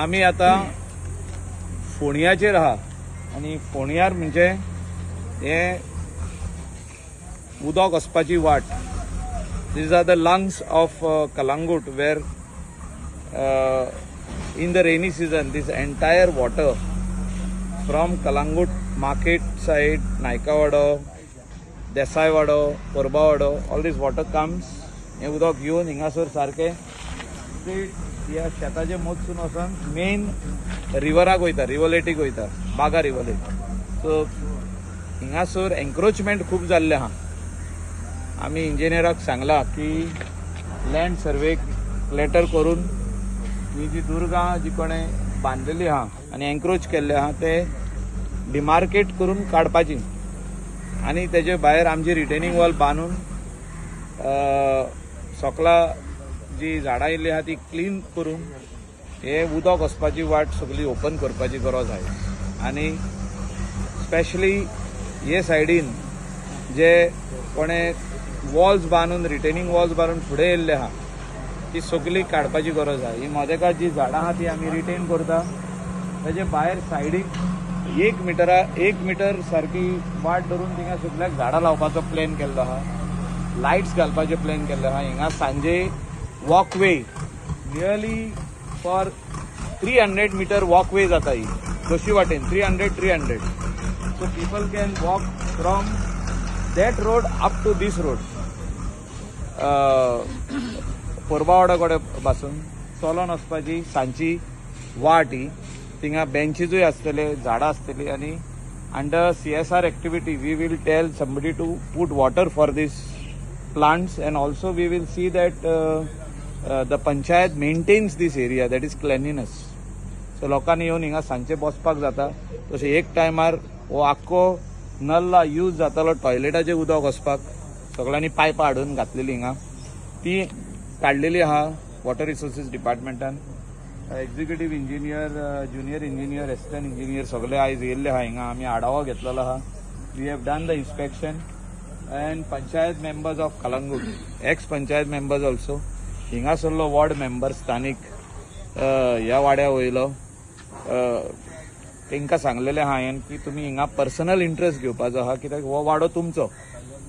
आमी आतां फोंड्याचेर आहा आनी फोंड्यार म्हणजे हे उदक वचपाची वाट. These are the lungs of Calangute where in the rainy season this entire water from Calangute market side, Naikawado, Desaiwado, Korbawado, all this water comes. हें उदक येवन हिंगासर सारकें स्ट्रेट ह्या शेताचे मदसून वचून मेन रिवराक वयता, रिवलेटीक वयता, बागा रिवलेट. सो हिंगासर एन्क्रोचमेंट खूब जाल्लें आहा. आमी इंजिनियराक सांगलां की लँड सर्वे लेटर करून ही जी दुर्गां जी कोणें बांदलेली आहा आनी एन्क्रोच केल्ले आहा ते डिमार्केट करून काडपाची आनी तेजे भायर आमची रिटेनिंग वॉल बांदून सकला जी झाडां येयल्ली आहा ती क्लीन करून हे उदक वचपाची वाट सगळी ओपन करपाची गरज आहा. आनी स्पेशली हे सायडीन जे कोणें वॉल्स बांदून रिटेनिंग वॉल्स बांदून फुडें येयल्ले आहा ती सगळी काडपाची गरज आहा. ही मदेकात जी झाडां आहा ती आमी रिटेन करता. तेजे भायर सायडीक एक मिटर सारकी वाट धरून थिंगा सगळ्याक झाडां लावपाचो प्लॅन केल्लो आहा, लायट्स घालपाचे प्लॅन केल्ले आहा. हिंगा सांजे walkway nearly for 300 metre walkway जाता ही दोशी वाटेन 300 so people can walk from that road up to this road. Porbawada कडेन पासून चलोन वचपाची सांजची वाट ही. थिंगा बेंचीजूय आसतले, झाडां आसतली आनी under CSR activity we will tell somebody to put water for this plants and also we will see that the panchayat maintains this area, that is cleanliness. So लोकांनी येवन हिंगा सांजचे बसपाक जाता. तशें एक टायमार हो आख्खो नल्ला यूज जातालो टॉयलेटाचें उदक वचपाक, सगळ्यांनी पायपां हाडून घातलेली हिंगा, ती काडलेली आहा वॉटर रिसोर्सीस डिपार्टमेंटान. Executive engineer, junior engineer, assistant engineer सगळे आयज येयल्ले आहा हिंगा. आमी आढावो घेतलेलो आहा. We have done the inspection and panchayat members of Calangute, ex panchayat members also, हिंगासरलो ward member स्थानीक ह्या वाड्या वयलो तांकां सांगलेलें आहा हांवें की तुमी हिंगा पर्सनल इंट्रस्ट घेवपाचो आहा, कित्याक हो वाडो तुमचो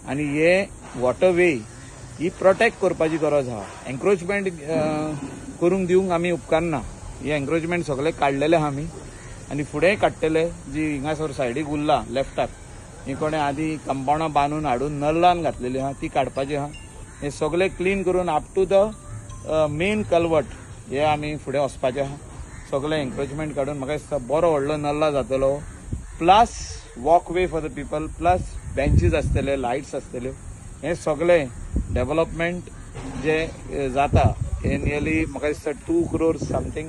आनी हे वॉटरवे ही प्रोटेक्ट करपाची गरज आहा. एन्क्रोचमेंट करूंक दिवंक आमी उपकारना. हे एन्क्रोचमेंट सगळे काडलेले आहा आमी आनी फुडें काडटले. जी हिंगासर सायडीक उरला लेफ्टाक ही कोणें आदी कंपावंडां बांदून हाडून नल्लान घातलेली आहा ती काडपाची आहा. हे सगळे क्लीन करून up to the main culvert हे आमी फुडें वचपाचें आहा. सगळे एन्क्रोचमेंट काडून म्हाका दिसता बरो व्हडलो नल्ला जातलो, plus walkway for the people, plus benches आसतले, लायट्स आसतल्यो. हे सगळे डेवलपमेंट जे जाता हे नियरली म्हाका दिसता 2 crore something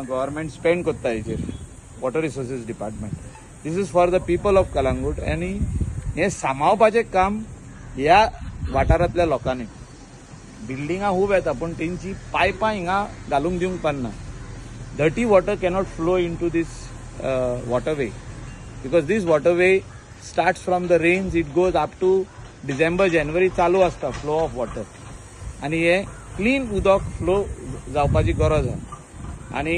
government spend करता हेचेर, water resources department. This is for the people of Calangute आनी हें सांबाळपाचें काम ह्या वाठारांतल्या लोकांनी. बिल्डिंगां खूब येता पूण तेंची पायपां हिंगा घालूंक दिवंक पारना. Dirty water cannot flow into this waterway because this waterway starts from the rains, it goes up to December January चालू आसता फ्लो ऑफ वॉटर आनी हे क्लीन उदक फ्लो जावपाची गरज आहा. आनी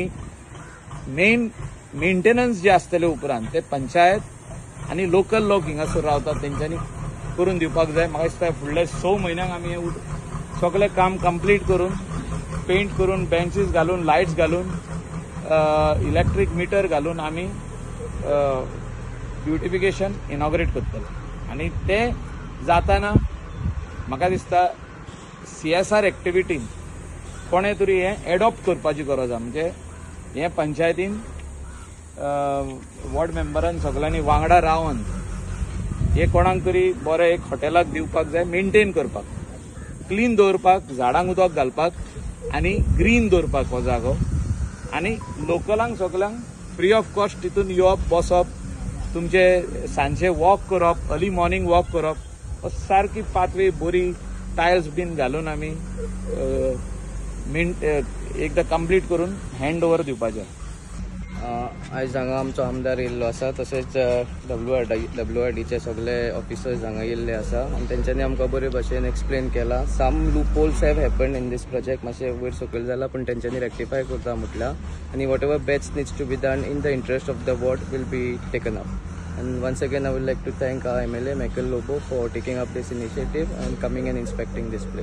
मेन मेंटेनन्स जे आसतले उपरांत ते पंचायत आनी लोकल लोक हिंगासर रावतात तेंच्यांनी करून दिवपाक जाय. म्हाका दिसता फुडले 6 म्हयन्यांक आमी सगळें काम कंप्लीट करून पेंट करून बेंचीस घालून लायट्स घालून इलेक्ट्रीक मिटर घालून आमी ब्युटिफिकेशन इनॉग्रेट करतले. आनी ते जाताना म्हाका दिसता CSR एक्टिविटीन कोणें तरी हें एडॉप्ट करपाची गरज आहा. म्हणजे हें पंचायतीन वॉर्ड मेंबरान सगळ्यांनी वांगडा रावन हे कोणाक तरी बरें एक हॉटेलाक दिवपाक जाय, मेंटेन करपाक, क्लीन दवरपाक, झाडांक उदक घालपाक आनी ग्रीन दवरपाक हो जागो. आनी लोकलांक सगळ्यांक फ्री ऑफ कॉस्ट तितून येवप, बसप, तुमचे सांजचे वॉक करप, अर्ली मॉर्निंग वॉक करप, सारकी पाथवे बरी टायल्स बीन घालून आमी एकदां कंप्लीट करून हँड ओवर दिवपाचें. आयज हांगा आमचो आमदार येयल्लो आसा, तशेंच डब्ल्यू आर डीचे सगळे ऑफिसर्स हांगा येयल्ले आसा आनी तेंच्यांनी आमकां बरे भशेन एक्सप्लेन केला. Some loopholes have happen in this project. मातशें वयर सकयल जाला, पूण तेंच्यांनी रेक्टिफाय करता म्हटल्या आनी whatever best needs to be done in the interest of the ward will be taken up. And once again, I would like to thank our MLA Michael Lobo for taking up this initiative and coming and inspecting this place.